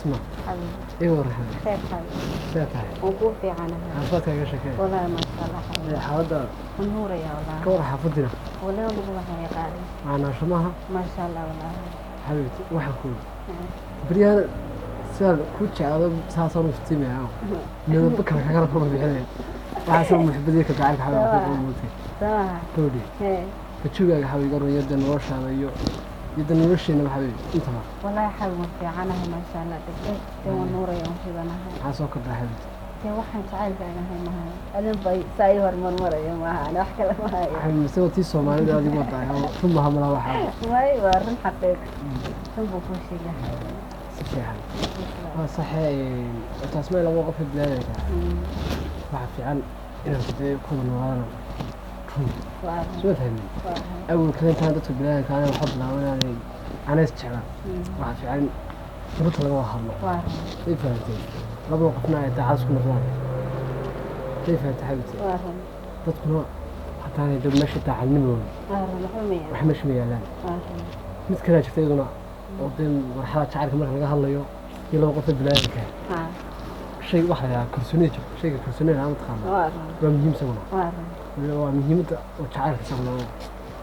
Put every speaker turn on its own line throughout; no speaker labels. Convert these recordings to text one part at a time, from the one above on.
Asma.
Xabiibi.
Ii waran xabiibi.
Khayr xabiibi.
See tahay?
Waan kuu fiicanahay.
Caafimaadkaaga ka sheekee.
Wallaahi maasha Allah xabiibi.
Ee, xaaladda
Waan nuurayaa wallaahi.
ka war xaafadina.
Wallaahi lagu waxay qaaday.
Macnaasho maaha.
Maasha Allah wallaahi.
Xabiibti, waxaan ku beryahan sidaan ku jeclaado saasaan u iftiimayaa midabo kale kagala kuma bixinaya waxaasoo muxibadii ka jacaylka xabiib ku muutay.
Samaha.
Gabadhi.
Hee.
Bajugaaga xabiib garan yadda noloshaada iyo yadda nolosheena xabiib intaba.
Wallaahi xabiib waan fiicanahay maasha Allah degdeg. Dee waan nuurayaa waan shidanahay.
Maxaa soo kordhay xabiibti?
Dee waxaan jacaylkaaga ahay maaha. Adin bay saa ii hormarmaraya maaha. Ani wax kale ma hayo.
Xabiib mise waa tii Soomaalida adigu wadaay oo run maha malaha waxaa.
Way waa run xaqiiq. Run buu kuu sheegay.
Si fiican waa saxe. Taas ma laba qof bilaadayka waxaa fiican inaan dee ku wada noolaadana run.
Waa run.
Soo fahmin.
Waa run.
Awal kale intaan dadka bilaadayka anaa waxba bilaabanay anays jeclaan waxaa fiican runta laga wada hadlo.
Waa run.
Way fahamtay labada qofna ay daacad isku noqdaan. Way fahamtay xabiibti.
Waa run.
Dadkuna haddaanay dad meesha daacadnimadooda
Waa run. Waxba ma
wax
yaalo.
meesha ma yaalaan.
Waa run.
Mid kalea jirta iyaduna oo dee marxalada jacaylka marka laga hadlayo iyo laba qof bilaadayka
Haa.
shay waxa la yidhaha kalsoonida jirta shayga kalsoonida lama taqaana.
Waa run.
Waa muhiim isaguna.
Waa run.
Waa muhiimadda oo jacaylka isaguna oo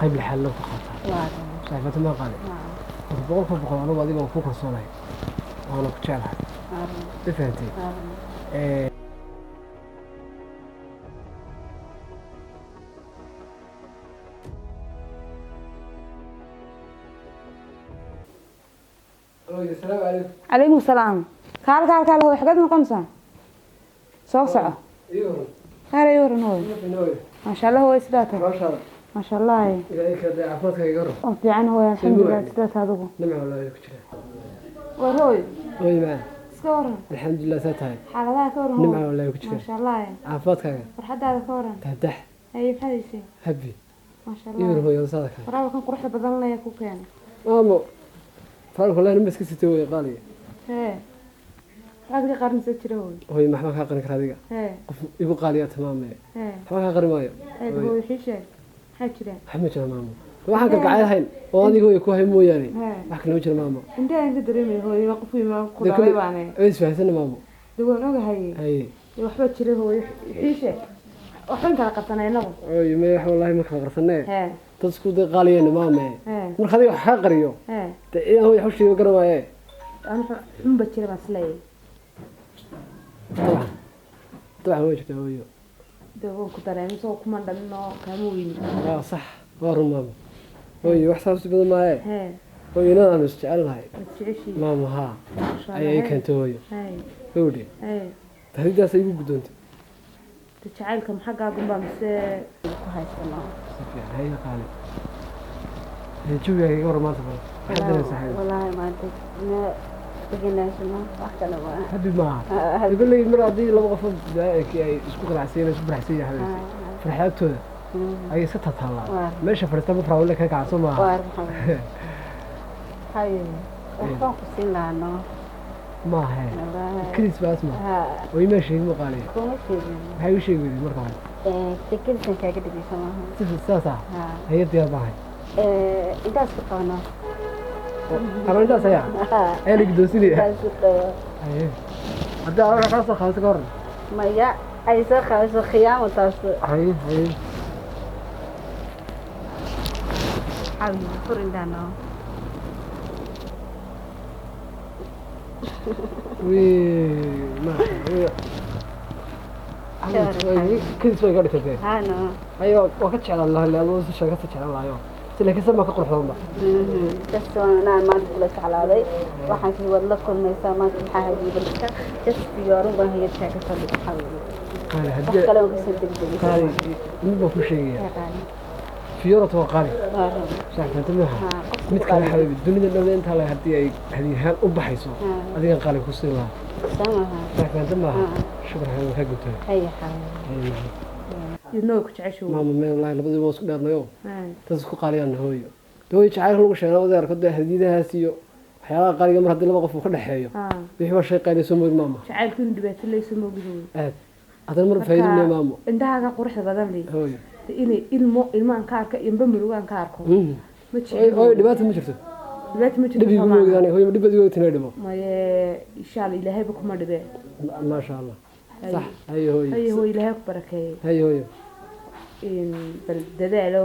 qayb lixaad loo ka qaataa.
Waa run.
Saaxiibata maa qaale.
Waa.
Horta 100% anigu adiga waan kuu kalsoonahay waana ku jeclahay.
Waa run.
Ma fahantay?
Waa run.
Asalaamu calaykum.
Calaykum salaam. Kaal kaal kaal hooy, xageed noqonaysaa? Soo soco.
Ii waran.
Khayr ay waran hooy. Maasha allah hooy, sidaa tahay?
Noloshaada.
Maasha allah.
Ilaahay kala day caafimaadkaaga iga waran.
Waa fiican hooy, alxamdulilah.
Sii
sidaa tahay adigu?
Nimca wallaahi ku jira.
War hooy.
Hooy macaan.
Iska waran.
Alxamdulilah, saa tahay?
Xaaladaha ka waran
nimca
hooy.
Wallaahi ku jira.
Maasha allah.
Caafimaadkaaga.
Farxadaada ka waran.
Tahdax.
Haye, maxaad haysay?
Habi.
Maasha
ii waran
allah.
Hooy saada kale.
Waraaba kan quruxda badan laya ku keenay.
Maamo faalku wallahi nin ba iska sitay way qaaliya.
Hee, maxaad ka qarinaysaa jira hooy?
Hooy, maxbaan kaa qarin karaa adiga?
Hee.
Qof igu qaaliya tamaame.
Hee.
Waxba kaa qarin maayo.
Hee
Hooy.
hooy, wixii sheeg, maxaa jira?
Wax ma jira maamo, waxaan kalgacayl hayn oo adiga hooy ku hay mooyaane.
Hee.
Wax kale ma jira maamo.
Indhaha inta dareemay hooy, waa qof weyn baa ku
Dee
dhalay
kulli-
baane.
Way isfahansana maamo.
Dee waan ogahay.
Haye.
Dee waxba jira hooy, wixii sheeg, waxban kala qabsanay inagu.
Hooy may wax wallaahi ma kala qarsanee.
Hee.
Dad isku day qaaliyeen maame.
Hee.
Marka adiga wax kaa qariyo
hee
dee inaan hooy xushiiba garan waaye.
Anu xunba jira baan isleeyahay.
Dabcan dabcan way jirtaa hooyo.
Dee waan ku dareemay soo kuman dhamin oo kaama weyni.
Waa sax, waa run maamo. Hooyo wax saas u badan maaye.
Hee.
Hooyo inadaanu is jecel nahay.
Waad jeceshiin.
Maamo haa.
Maasha
ayaa ii
Allah.
keentay hooyo.
Hee.
Gabadhi.
Hee.
Tahdiidaas ay igu guddoontay.
Dee jacaylka maxaggaagunbaa mise?
Ku haysano.
Si fiican haye qaali. Haye, jawigaaga iga waran maanta bal. Maxaad dareemsaa xabiib?
Wallaahi maanta ma degenaansho ma wax kale maaha.
Habi maaha.
Ah, habi.
Kolley mar haddii laba qof oo bini'aadamkii ay isku qanacsan yihiin, isku faraxsan yihiin xabiibti, farxadtooda ayay iska tataallaan.
Waa.
Meesha fadhiista ma faraawle ka kacsan maaha.
Waa run xabiibi. Waxbaan ku siin lahaa noo.
Maaha.
Wallaahi.
Keliis baa asma.
Haa.
Oo imaa sheegin ma qaaliya.
Kuma sheegin.
Maxay u sheegi weyday marka hore?
Sekelisan kaaga dhigaysa maaha.
Si sidaas ah.
Haa.
Haye, diyaar baahay.
Intaas ku qabno.
Ama intaas ayaa
Haa.
ayaa la guddoonsinaya.
Intaas ku qabo.
Haye, haddii aad kaa soo qaadato ka waran?
Maya ay soo qabayso khiyaamo taas.
Haye haye.
Xabiibi, fur indhaha noo.
Wii maasha wii. Keliis bay iga dhigtay.
Haa noo.
Haye, waa ka jeclaan lahaa adoo si sheega ka jeclaan lahayo si laakiin sama ka qurux badan ba.
Just waan inaan maanta kula jeclaaday. Waxaan sii wad la kulmaysaa maanta maxaa hadiyadka. Just fiyoorun baan hayadkaa ka soo dhigay xabiibi.
Qaali
wax
haddii
kale waan kasoo degdegay.
Qaali, mid baan ku sheegaya. Fiyoorata waa qaali.
Waa run.
Sax maaha?
Haa, qofka
mid kale
qaali.
Xabiibi, dunida dhowda intaa la haddii ay hadiyahaan u baxayso
Haa.
adigan qaali ku siin lahaa.
Samaha.
Sax fahamta maaha?
Haa.
Shukran xabiibi, kaa gudtay.
Haya xabiibi.
Haye macallin.
Idna way ku jecesha hooy.
Maama mee wallaahi labadiiba waa isku dheernayo.
Hee.
Dad isku qaaliyaan hooyo. Dee hooyo jacaylka lagu sheegay labada arko dee hadiyadahaas iyo waxyaabaha qaaliga mar haddii laba qof uu ka dhexeeyo
Haa.
wixii waa shay qaaliya soo moog maama.
Jacaylku inuu dhibaato leyso moogid hooy.
Aad haddana mar faa'iido le maamo.
Indhahaaga quruxda badan leh
hooyo.
Dee inay ilmo ilmaan ka arko inba murugaan ka arko
Mm.
ma
Hooyo
jecel.
hooyo, dhibaata ma jirto.
Dhibaata ma jirto.
Dhib igu
Soo maaha?
Moogid aniga hooyo, dhib baad igu ogtiin dhibo.
Maye, insha Allah ilaahayba kuma dhibee.
Maasha Allah, sax. Haye hooyo.
Haye hooyo, ilaahay ku barakeeyey.
Haye hooyo.
Bal dadaalo,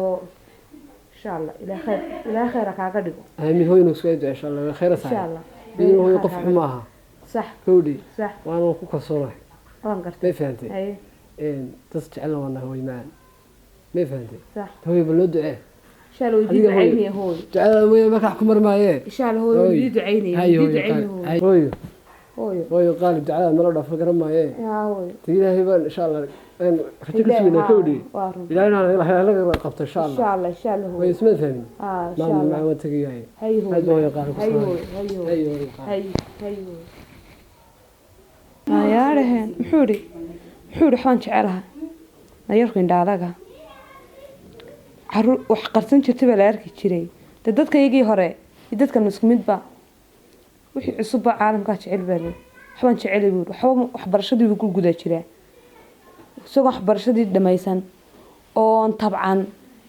insha Allah ilaah khayr, ilaah khayr ha kaaga dhigo.
Aamin hooyo, nagu soo ducee insha Allah khayr.
Insha
Sax.
Allah.
Idin hooyo qof xun maaha.
Sax.
Kowdhi.
Sax.
Waana ku kalsoonahay.
Waan gartay.
May fahantay?
Haye.
Dad jecelna waa nahay hooyo macaan, may fahantay?
Sax.
Hooyo, bal noo ducee.
Insha Allah way
Adiga hooyo.
ducaynaya hooyo.
Ducada mooye markaa wax ku marmaaye.
Insha Allah hooyo, way ducaynaya.
Haye
way
hooyo.
ducaynaya.
Qaali
Hooyo.
hooyo.
Hooyo.
Hooyo qaali, ducada nala dhaafo garan maaye.
Yaa hooyo.
Ta ilaahay baan insha Allah aan rajo ka sugnaa, kowdhi.
Waa run.
Ilaahayna halaga qabto insha
insha
Allah.
Allah, insha Allah
hooyo.
Hooyo.
Isma fahmin.
Aa, insha
maama
Allah.
macaan, waan tegayahay.
Haye
aad
hooyo.
hooyo qaali ku
haye
salaamay.
Hooyo, haye hooyo.
Haye hooyo qaali.
Haye, haye hooyo. Nayaaraheen, muxuu idhi? Muxuu idhi? Waxbaan jecelaha nayarku indha adaga caruur wax qarsan jirtay baa la arki jiray. Dee dadka iyagii hore iyo dadkan isku midba, wixii cusubba caalamkaa jecel baa le. Waxbaan jecelay buu yidhi. Waxba waxbarashadii buu ku guda jiraa, isagoo waxbarashadii dhammaysan oon tabcan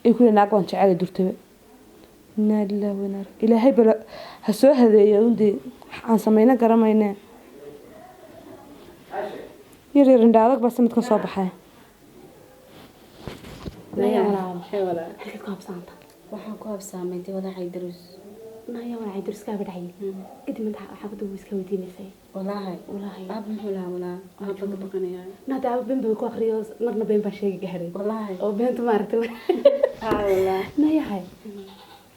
ay ku naag waan jecelay durtaba. Inaa lillahi wa inaa ilaahay bala ha soo hadeeyo undee aan samayno garamaynee. Yar yar indha adag baa sanadkan soo baxay.
Halkaad ku habsaanta?
Waxaan ku habsaamay dee walaacay darus.
Naya, walacay dariskaaga dhacay kadib madaxa xaafadda wuu iska weydiinaysay.
Walaahi?
Walaahi.
Aab muxuu lahaa? Walaa aabba ka baqanayaa.
Naada aaba been baa ku akriyo, marna been baa sheegi gaadhay.
Walaahi.
Oo beenta maaragtay.
Haa walaa.
Nayahay,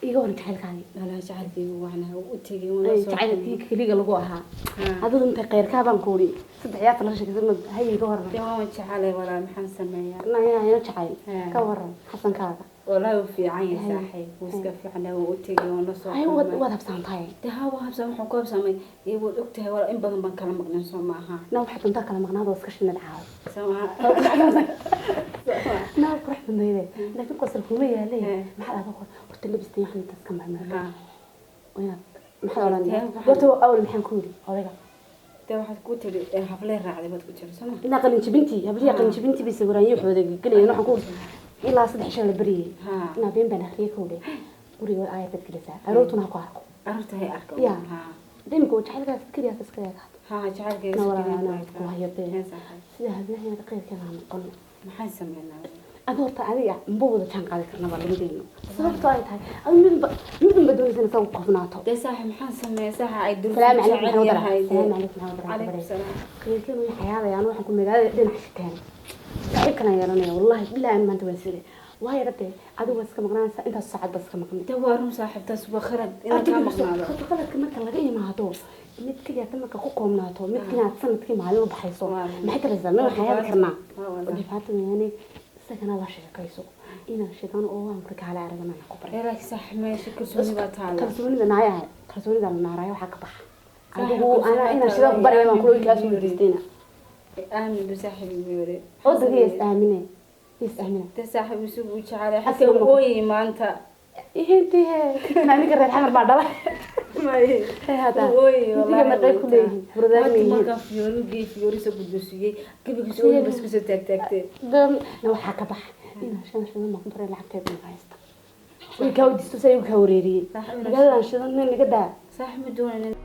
iga waran jacaylkaagii.
Walaa jacaylkaygu waxna u tegay waan la soo
jacaylkii keliga lagu ahaa.
Haa.
Adigu intay khayrkaa baan ku uri saddex iyo afar la sheekaysan hay, iga waran.
Dee waan jecelay walaa, maxaan sameeyaa?
Naya, jacayl.
Haa.
Ka waran xasankaaga?
Walaahi wuu fiican yahay saaxiib, wuu iska fiican yahay, wuu u tegay, waan la soo
hay waad
kulmay.
Waad habsaantahay.
Dee haa, waa habsaamay. Waxaan ku habsaamay ee waad ogtahay walaa, in badan baan kala maqnay, soo maaha?
Na waxaad duntaa kala maqnaada iska shinad caaw.
Soo maaha?
Na qurux badnayde, laakiin qosol kuma yaale.
Haa.
Maxaad aad horta labistan waxaan intaas ka marmar
Haa.
inaad maxaad odhan?
Dee waxaan-
Horta awal maxaan ku yidhi odayga?
Dee waxaad ku tiri ee, hablee raacday baad ku tiri, soo ma?
Ilaa qalin jibintii habliya, qalin jibintii bay sawiraanyay waxooda gelayeen. Waxaan ku ilaa saddex shan la baryayay.
Haa.
Inaa been baan akhriyay kowdhe, guriga aayad baad gelisaa, aroortuna ha ku arko.
Carruurta hay arka.
Ya.
Haa.
Imika jacaylkaas keliyaas iska eegaato.
Haa, jacaylkayga.
Na
si
walaa
keliya
anaa
ku
ku hayadee.
Haa, saaxiib.
Sida hablaheeda qeyrkeeda ha noqon.
Maxaan sameynaa?
Adi horta adiga maba wada jaan qaadi karnaba labadeenu, sababtoo ay tahay adi midunba midunba doonaysa inaad isagu qofnaato.
Dee saaxiib, maxaan sameeyaa? Saaxiib ay duruf
salaamu calaykum
jecel
maxaa wadara
yahay dee.
Salaamu calaykum maxaa wadara.
Calaykum salaam.
Qeyrkeenu way xayaadayaan, waxaan ku magaalada dhinac shiteen saaxiib kalaan yeelanaya. Wallahi billahi aan maanta waan sire waayo rabte, adigu waad iska maqnaanaysaa, intaas saacad baad iska maqnay.
Dee waa run saaxiib, taas waa khalad inaan kaa maqnaado.
Horta qaladka marka laga imaado mid keliya tan marka ku koobnaato, mid kinaad sanadkii maalin u baxayso.
Waa run.
Maxay taraysaa? Ma waxaan karnaa?
Waa wallahi.
Dhibaato weeyaan, isagana la sheekayso inaan shidan oo waan marka kale aragana ku baray.
Ee, laakiin saaxiib meesha kalsooni baa taala.
Kalsoonida naayahay, kalsoonida la naarayo waxaa ka baxa.
Saaxiib,
Adigu
kalsooni
anaa inaan
baa
shidan ku baraya baan
taala.
kula kaas weydiistayna.
Aamin bu saaxiib igu yiri.
Oo dadii is aamine, is aamine.
Dee saaxiib isugu jecelay
Asiga
xataa
ma-
wuu ooyay maanta.
Intii aniga reer xamar baa dhala. Hada
Wuu ooyay
intiga
wallaahi.
maqay ku leeyihiin hurdaan
Maanta
yihiin.
markaan fiyoori geey, fiyoori soo guddoonsiiyey, gebigiisa ooyay bas kusoo taagtaagtay.
Na waxaa ka baxa inaan shidan shidan baan ku baray, lacagteeda ma haysta, way kaa weydiisto say kaa wareeriyey.
Saaxiib, inaan
magaaladan shidan nin naga daa.
Saaxiib ma doonayn.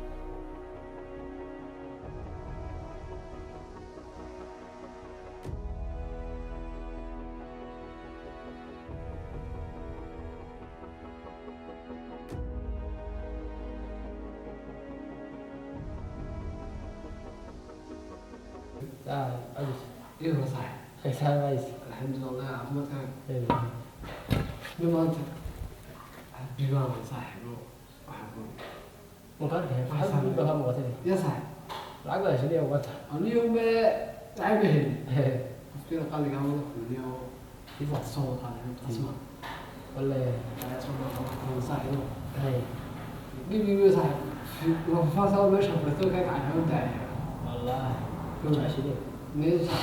Iyo sax. Alxamdulillah, caafimaadkaaga ni maanta bibaan saaxiib waxaan ku ya saaxiib aniyo me lacag ma helin qofkii qaaliga wada kulmiyo oo soo wada qaaday asma saaxiib gebigiiba saaxiib wafaasa meesha furto ka kacay u daaya meesha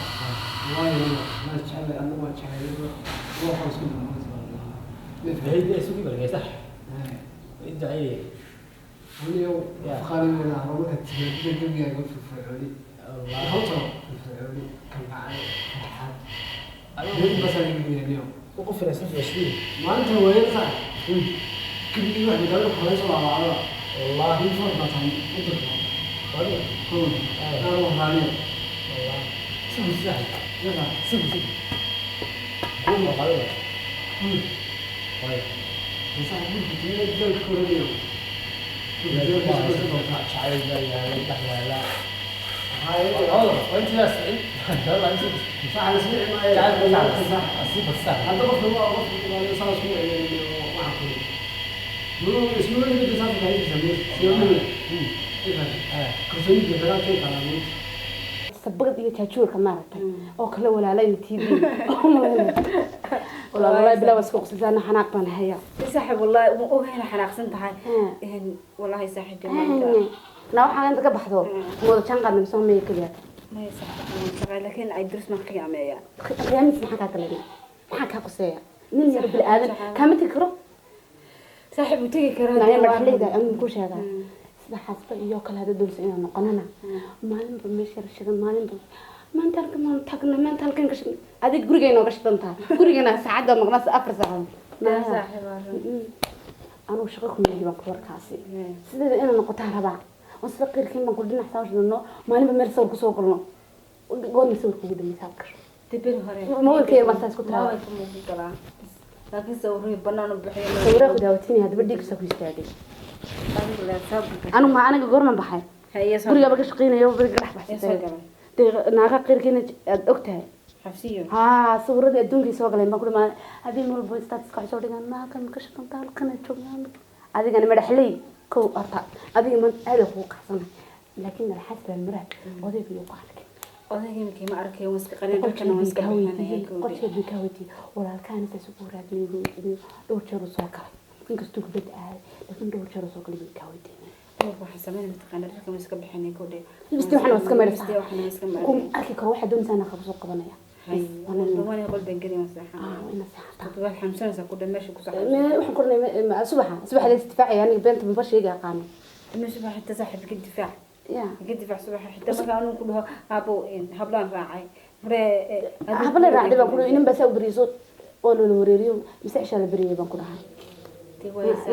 waayo ma jecel anigu waan jecel waa isku dhamaanaysa. Aniyo qaaliga marka timaadida gebigaaga firfircooni, sababtoo firfircooni, kalgacayl, farxad mid basaa gebigaaniyo maalinta weeyaan saaxiib. كل واحد قال لك خلاص على على
والله
يفرق مثلا انت
والله
كل انا حاليا
والله سوي سهل
يلا
سوي سوي قول ما قالوا طيب
بس انا كنت زي الكورة اليوم
لا وانت لا سعيد والله انت
صح انا سمعت
تعال صح الصفة السهلة
هذا قفل هو قفل صار اسبوع ما اعرف اسمه اللي صار في هذه kalsoonida dagaalkay qaadaan.
Sabaqad iyo jaajuurka maaragtay oo kala walaalayna TV walaa bilaa wasku qoslaan xanaaq baan hayaa.
Saaxiib wallahi uma ogayna xanaaqsan tahay een wallahi saaxiib maanta
na waxaan inta ka baxdo moodo jaan qaadna soo meey kaliya
ma saaxiib shaqo laakiin ay durus ma qiyaameeya
qiyaamis maxaa ka galay maxaa ka quseeya nin yar bil aadan kama tagi karo
saaxiib u tagi karaa
naa madaxleyda aan ku sheegaa sida xasba iyo kala hada doonsa inaan noqonana maalinba meesha rashidan maalinba maanta halkan maan tagna maanta halkan ka shidan adig gurigayna uga shidan tahay gurigayna saacadda maqnaas 4 saacadood
saaxiib
anuu shaqo ku meeli baan ku warkaasi sideeda inaan noqotaan rabaa oo sida qeyrkiin baan ku dhinac saa shidano maalinba meel sawir kusoo galno goorma sawirka ugu dambaysa aad gasho
dibir hore
mawlkayga baan saas ku taraa
mawlka muu galaa laakiin sawirro banaan u bixiyo
sawirro ku daawatinaya hadaba dhiigsa ku istaagay anu ma aniga goorman baxay gurigaba ka shaqeynayo bariga dhex baxsatay dee naaga qeyrkiina aad og tahay
xabsiyo
haa sawirradii adduunkii soo galeen baan ku dhamaa habeen walba statuska waxay soo dhigaan ma halkan ka shaqanta halkan joognaa adigana madaxley kow horta adiga man aad kugu qaxsanay laakiin madaxaas baan maraad odayga iyo ku arkay
odayga imika ma arkay waan iska qarin dharkana waan iska bixinaya
qolkeed baan ka weydiiyey walaalkaana saas ugu raadinay dhowr jeer uu soo galay inkastuu kubadda aaday laakiin dhowr jeer uu soo galay baan ka weydiinay
waxaan sameynay mataqaana dharka waan iska bixinay kowdhe
biste waxaan iska maydhaysaa
biste waxaan iska maydhaysaa
kuma arki karo waxaa doonaysaa inaan kaga soo qabanaya
wana qol baan gelin waan seexanaya
ina seexataa
waad xanuunsanaysaa ku dhan meesha ku saxan
waxaan koranay subaxa subaxa la isdifaacaya aniga beenta maba sheega aqaano
ma subaxa xitaa saaxiib ka difaac
ya
ka difaac subaxa xitaa marka anuu ku dhaho aabo hablaan raacay hore
habla raacday baan ku dhahay inan baa saa u beriso oo loola wareeriyo mise cishaa la beriyay baan ku dhahay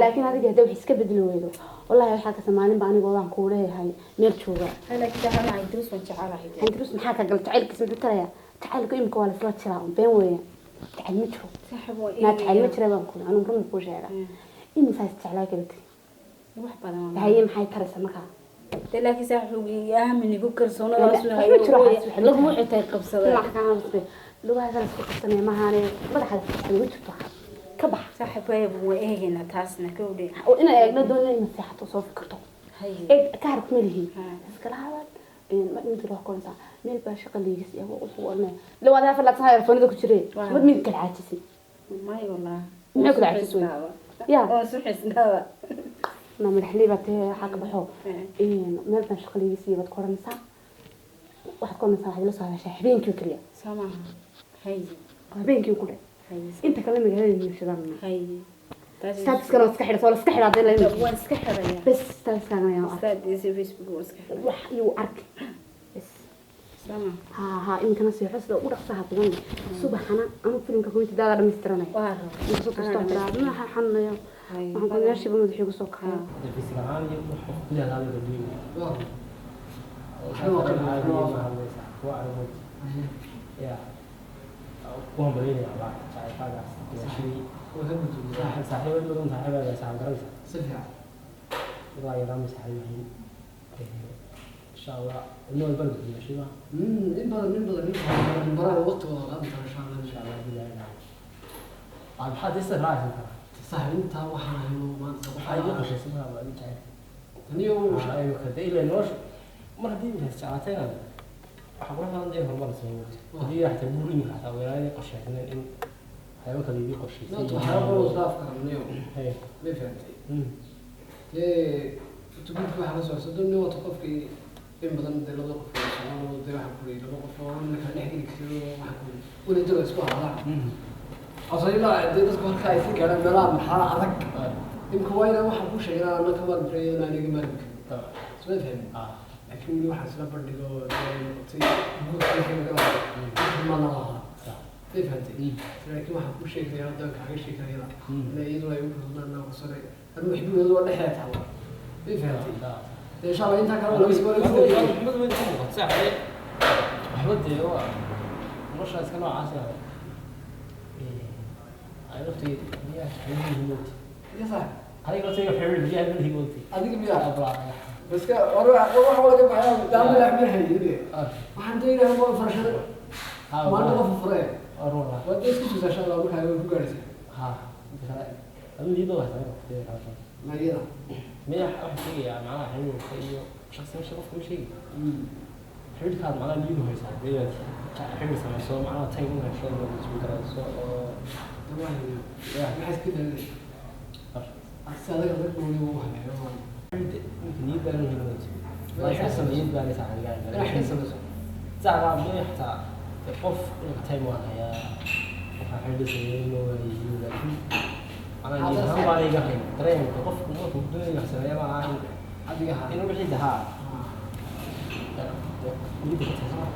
laakiin adiga hadda wax iska bedeli weydo wallahi waxaa kasa maalinba anigoo waan kuu leeyahay meel jooga Andrus maxaa ka gal jacaylkiisa muxuu tarayaa jacaylku imika waa lasla jiraa un been weeyaan jacayl ma jiro naa jacayl ma jira baan ku anugu run kuu sheegaa imisaa isjeclaa kala tiri haye maxay taraysaa markaa
laakiin saaxiib aamin igu kalsoonadaas lagu wuxuu tahay qabsada
lugahaas la isku qabsanaya mahaane madaxa la isku qabsanaya ma jirto ka bax
saaxiib waayba waa eegaynaa taasna kowdhe
oo inaan eegno doonina inaad seexato soo fikirto eeg ka har kuma lihiin iskala hadal mid loo koonsa meel baa shaqa liigis iyo wuxuu oranaya lawaad afar laad sana telefoonada ku jiray mid mid kala caajisay
may wallah
maxay kala caajisay ya
oo suxisnaba
na madaxley baa tahay waxaa ka baxo meel baan shaqa liigis iyo baad ku oranaysaa waxaad ku oranaysaa waxaad la soo hadashaa habeenkii keliya
soo maaha hay
habeenkii ku dhe inta kale magaalada nashadaan statuskana waa iska xidha soo la iska xidhaa dee
waan iska xidhaya
bes statuskana ayaan arkay
status Facebook waan iska xidhaya
wax iyuu arkay bes ha ha iminkana seexo sida ugu dhaqsaha badan subaxana anu filimka community daada dhamaystiranaya
waa rabaa
inkasoo tusto tiraa madaxa xanuunaya waxaan ku meeshiiba madaxii ugu soo kacaya
saaxiibad badan saaxiibada saaxiib garanaysa
si fiican
ilaa yaraan saaxiib insha Allah inoo walbana kudimashiba
in badan in badan in badan baraha waqti wada qaadan kara insha Allah
insha Allah bilahi maxaad isa raacaysaa
saaxiib intaa waxaan hayno maanta
waxaa igu qorshaysan baa adiga jecel
taniyo
ayuu kada ilaa nolosha mar haddii inaad jeclaatayna waxaa kula badan dee horumar la sameeyo haddii xataa guur imika xataa weeraanay qorshaysaneen in waxyaabo kale idii qorshaysan
waxyaabo badan isla afkaranyo ma fahantay dee tuguudka waxaa la socda soddon nin wato qofkii in badan dee labada qof oo socon dee waxaan ku leeyahay laba qof oo la kala dhex geli karin waxaan ku leeyahay weli dad isku hadlaan asal ilaa dee dadku halka ay sii gaadhaan meelaha marxalad adag imka waa inaan waxaan kuu sheegay inaan ka maarmi karin inaan aniga maarmi karin soo fahmin laakiin weli waxaan isla bandhigo dee noqotay guurka wixii laga lahaa ma lahaa May fahantay? Laakiin waxaan kuu sheegaya haddaan kaaga sheekayada ina iyaduna ay u kalsoonaan anaa kalsoonay anigu xibigooda waa dhexdaa taala. May fahantay? Dee insha Allah intaa kale waa laga sii.
Mid weyn ka muuqato saaxiib, waxba dee waa nolosha iska noocaas ah. Ay lafteeda biyaha xiriir moogta.
Ya saaxib.
Adiga lafteeda xiriir biyaha malhi moogta.
Adiga miyaa baska war wax wala ka baxaya daama la xmir hayay. Waxaan doonayaa ma farashada maalin qof fure waa dee isku sugtaa insha Allah markaa way ku gaaraysaa.
Ha, adigu niyadda waa haysaa.
Ma iyada
miya waxaan sheegayaa macnaha xiriirka iyo shakhsi meesha qofka ma sheegi xiriirkaad macnaha niyadu haysaa dee inaad xiriir samayso, macnaha time u hesho oo isku garayso oo
maxaa iska daalay si adiga rag gooni ugu haneeyo?
Ninka niyad baa loo helin, waa xiriir sameeyay baa la saxan.
Inaad xiriir samayso.
Saxda miya xataa qof inuu time waan hayaa, waxaa xiriir sameeyay ma waayihiin, laakiin macnaha niyad ahaan baa iga hayn dareenka qofku markuu doonayo wax sameeya ma aha in
adiga ha
inuu wixii dahaa niyadda ka tahay.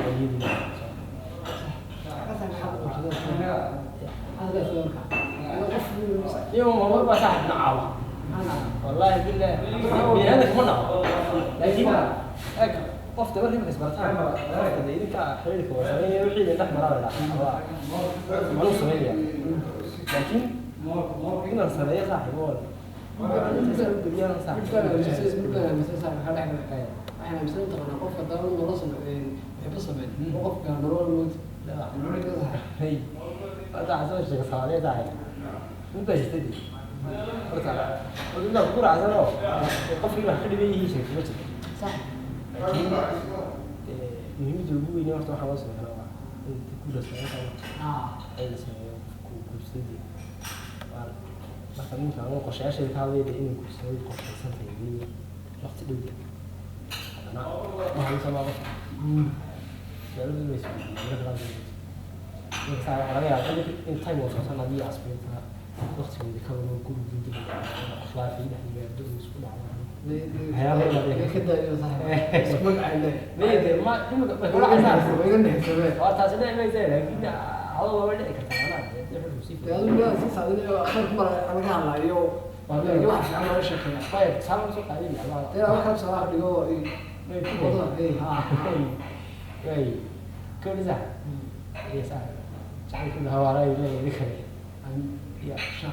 Niyadda. يوم ما بقى صاحب نعوة والله بالله بهذا ما نعوة، لكن قفت مرة ما كسبتها إذا كان حيلك وسمية وحيد اللحمة لا لا ما سمية، لكن إن سمية صاحب هو
Waxaan aaminsan taqaanaa qofka haddaan nolol waxba sameyn oo qofka nolol mood.
لا هي هذا عزوز الشيخ صالح تاعي انت جتدي horta wadada ku raacsan oo qofkii wax ka dhiban yihiin sheegtay ma jirto.
Sax.
Laakiin muhiimadda ugu weyn horta waxaa loo sameeyaa waa in guur la sameeyo, ay la sameeyo qofku guursadii. Marka ninka ama qorshayaasheeda ka hadlayda inuu guursado qorshaysan tahay weliba waqti dhow, haddana ma haysa maa qofka su-aalo badan bay isweydiiyeen marka qaar. Marka saa waxaa laga yaabaa in time oo socon haddii asbiinta waqtigeeda ka wado gurigii dib khilaaf iyo dhex yimaado oo isku dhacdo.
Ka daayo saaxiib, isku magacayne.
Maya ma imika way kula dhacaysaa.
Waa iga nexsamee.
Waa taasi dhici maysa, laakiin adoo waa dhici kartaa macnaha dee wuxuu sii
Dee adigu miyaa sii sacdinayo khayr ku mara laga hadlaayo, laakiin wax fiican looga sheekeeya.
Maya tusaale ma soo qaadin macnaha.
Dee wax kale tusaale dhigo.
May ku
wadada ha.
Way kowdhi sax iyo sax jacaylkuna hawaalaa leeyahay kale ya.
Sha